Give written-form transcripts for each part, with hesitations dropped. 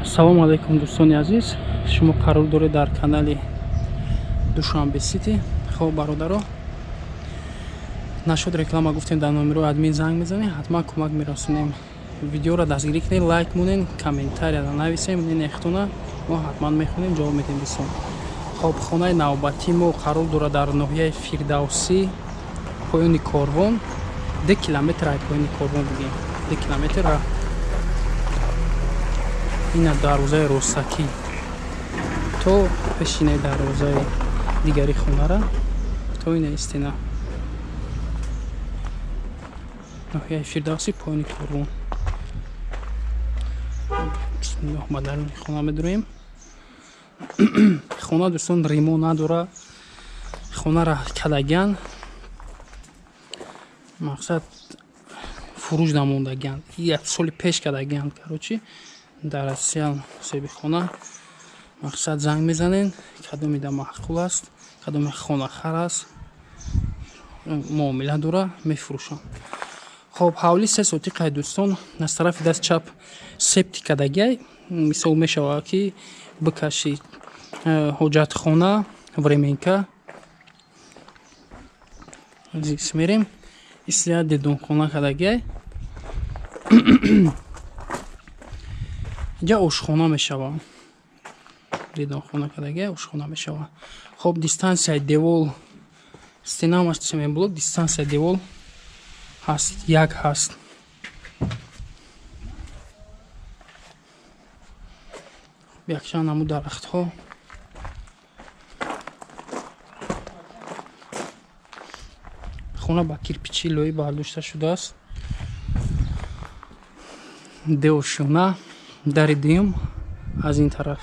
Ассалому алайкум, дӯстони азиз. Шумо қарор доред дар канали Душанбе Сити. Хоб, бародаро, нашуд реклама гуфтем, дар номерои админ занг мезанем, ҳатман кӯмак мерасонем. Видеоро дастгирӣ кунед, лайк монед, комментария нависем, нехтона мо ҳатман мехонем, ҷавоб медиҳем, дӯстон. Хоб, хонаи навбатии мо қарор дорад дар ноҳияи Фирдавсӣ, поёни корвон, 2 километр ай поёни корвон бигем, 2 километр раҳ. Ина дарвозаи ростакӣ то пешинаи дарвозаи дигари хонара, то ина истина. Ноҳияи Фирдавсӣ, поёни корвон. Бисмиллоҳ, ба даруни хона медуроем. Хона, дӯстон, римо надора, хонара кадагян, мақсад фурӯш намондагян, як соли пеш кадагян. Короче, дар Россия соҳиби хона, мақсад занг мезанен, кадоме да маъқул аст, кадоме хонахар аст, муомила дора, мефурӯшанд. Хоб, ҳавли 3 сотиқай, дӯстон. Аз тарафи даст чап септик кадагиай, мисол мешавад ки бикаши ҳоҷатхона, временка. Зикс мерем, исля дедонхона кадагиай. Инҷа ошхона мешавад, дедонхона кадагиай, ошхона мешавад. Хоб, дистанцияи девол, стенамаш цементблок, дистанцияи девол ҳаст, як ҳаст. Якчанд намуд дарахтҳо. Хона ба кирпичи лоӣ бардошта шудааст. Деошона, дари дуюм аз ин тараф.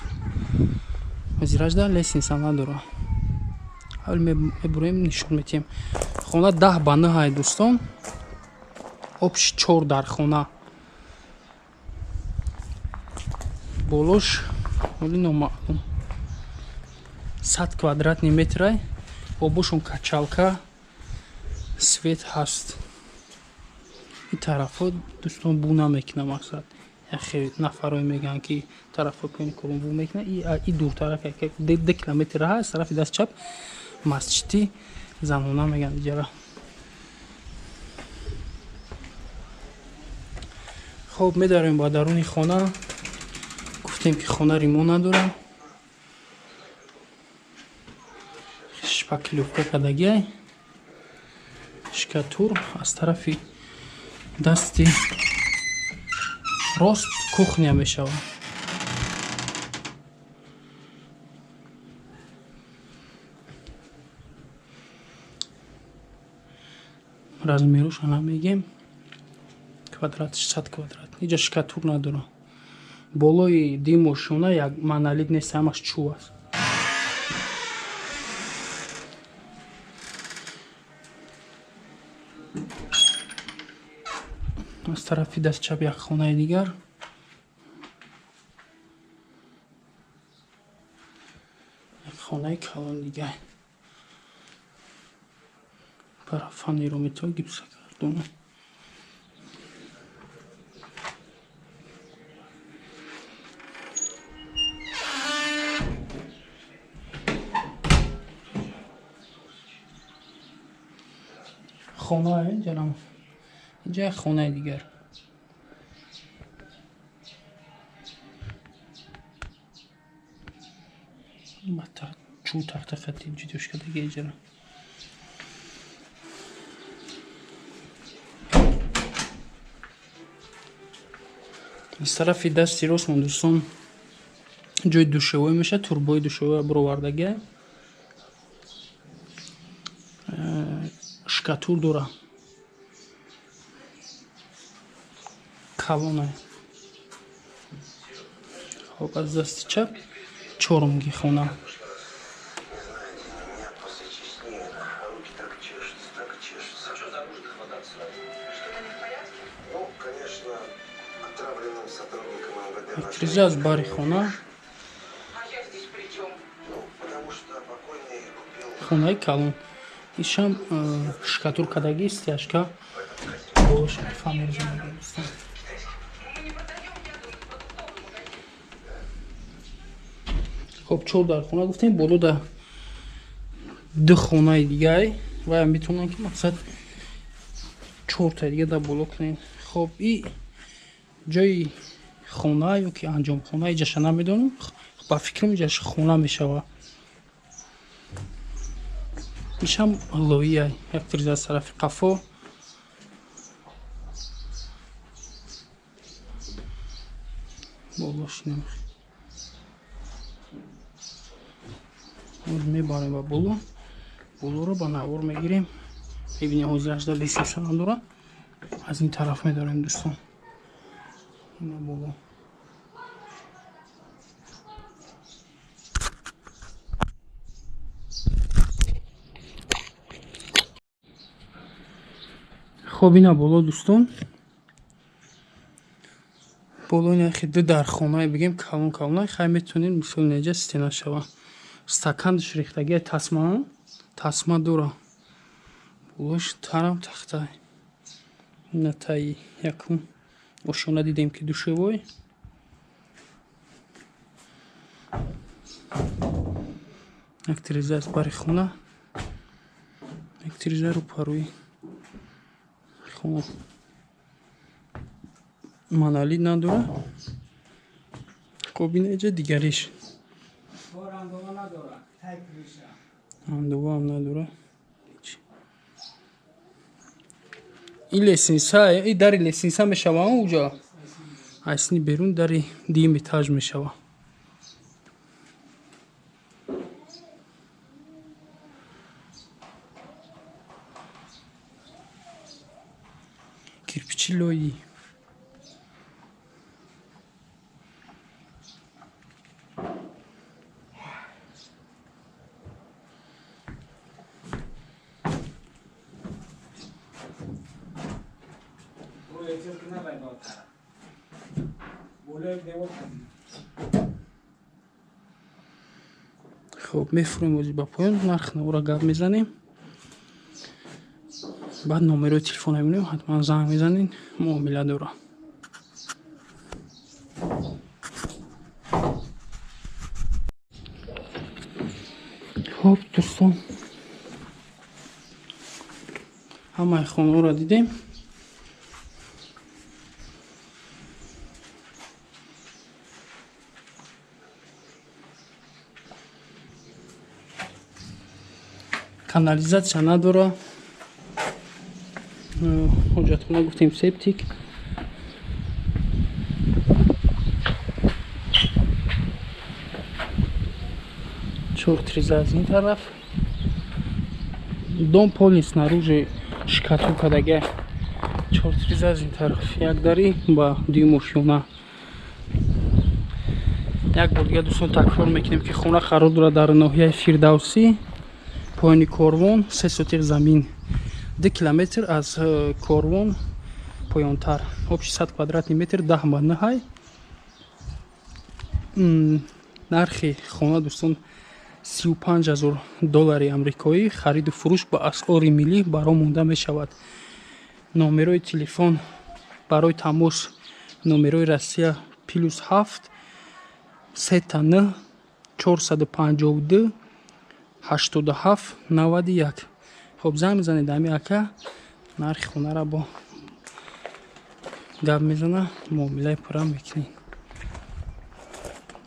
Зиражда лестница надора. Ҳол мебурем, нишон метиҳем. Хона 10 ба 9 ай, дӯстон. Общий 4 дар хона. Болош ҳоли номаълум. 100 квадратный метрай. Обошон качалка, свет ҳаст. Ин тарафҳо, дӯстон, бу намекунад, мақсад. Яхе нафарое мегӯянд, ки тарафҳои поёни корвон бу мекунад. И дуртарак 2 километр раҳ аст, тарафи даст чап масҷиди занона мегӯянд иҷара. Хоб, медароем ба даруни хона. Гуфтем, ки хона римо надорад. Шпаклёвка кардагиай. Шкатур аз тарафи дасти рост кухня мешавад. Размеруша намегем. Квадрат 100 квадрат. Иҷа шкатур надорад. Болои димошона як монолит нест, ҳамаш чӯб аст. Аз тарафи даст чап як хонаи дигар. Як хонаи калон дигар. Парафанеромито гипсокартона. Хона ҷанам. Инҷа як хонаи дигар. Чӯ тахта хати ҷидош кардаги иҷара. Аз тарафи дасти ростмон, дӯстон, ҷои душевой мешавад, турбои душевой баровардагиай. Шкатур дора. Калонай. Хоб, аз дасти чап чорумги хона. Электриза аз бари хона. Хонаи калон. Ишам шкатур кардагӣ, стяжка болош фанерзонагӣ. Хоб, 4 дар хона гуфтем, боло да 2 хонаи дигай ва метавонанд ки мақсад 4 та дига дар боло кунед. Хоб, и ҷои хона ё ки анҷомхона иҷаша намедонам, ба фикрам иҷаш хона мешава. Ишам лоия, як тиреза аз тарафи қафо. Болош намехоҳ. Мебарем ба боло. Болоро ба навор мегирем. Мебинем ҳозир 18 лестница надора. Аз ин тараф медорем, дӯстон. Ина боло. Хоб, ина боло, дӯстон. Боло ина хи ду дар хонае бигем, калон калонай, хай метавонем мисол инҷа стена шава. Стаканш рехтагия, тасма, тасма дора. Болош тарам тахта. Ина таи якум ошона дидем ки душевой. Як тиреза аз бари хона, як тиреза рӯпарӯи хона. Монолит надора. Хоб, ина иҷа дигариш. Андова ҳам надора. Ин лестница, и дари лестница мешава уҷа. Айсни берун дари дуюм этаж мешава. Кирпичи лои. Хоб, мефурем ози ба поён, нарх навора гап мезанем. Баъд номерои телефон мебинем, ҳатман занг мезанед, муомила дора. Хоб, дӯстон, ҳамаи хонаҳоро дидем. Канализатсия надора. Ҳоҷатхона гуфтем, септик. Чор тиреза аз ин тараф. Дом полный снаружи шкатулка дага. 4 тиреза аз ин тараф. Як дари ба дуюм ошёна. Як бор дига, дӯстон, такрор мекунем, ки хона қарор дорад дар ноҳияи Фирдавсӣ, поёни Корвон, 3 сотих замин, 2 километр аз Корвон поёнтар. Общий 100 квадратный метр, 10 ба 9. Нархи хона, дӯстон, 35 000 доллари амрикоӣ. Хариду фурӯш ба асъори миллӣ баро монда мешавад. Номерои телефон барои тамос: номерои Россия +7 3 9 452 87 91. Хоб, занг мезанед ами ака, нархи хонара бо гап мезана, муомилаи пурра мекунед.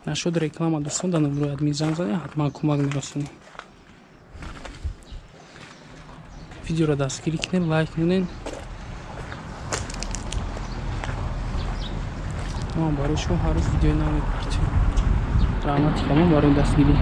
Нашуд реклама, дӯстон, дар номерои админ занг занед, ҳатман кӯмак мерасонем. Видеоро дастгирӣ кунед, лайк монед. Мо барои шумо ҳар рӯз видеои нав мепартем. Раҳмати калон барои дастгирӣ.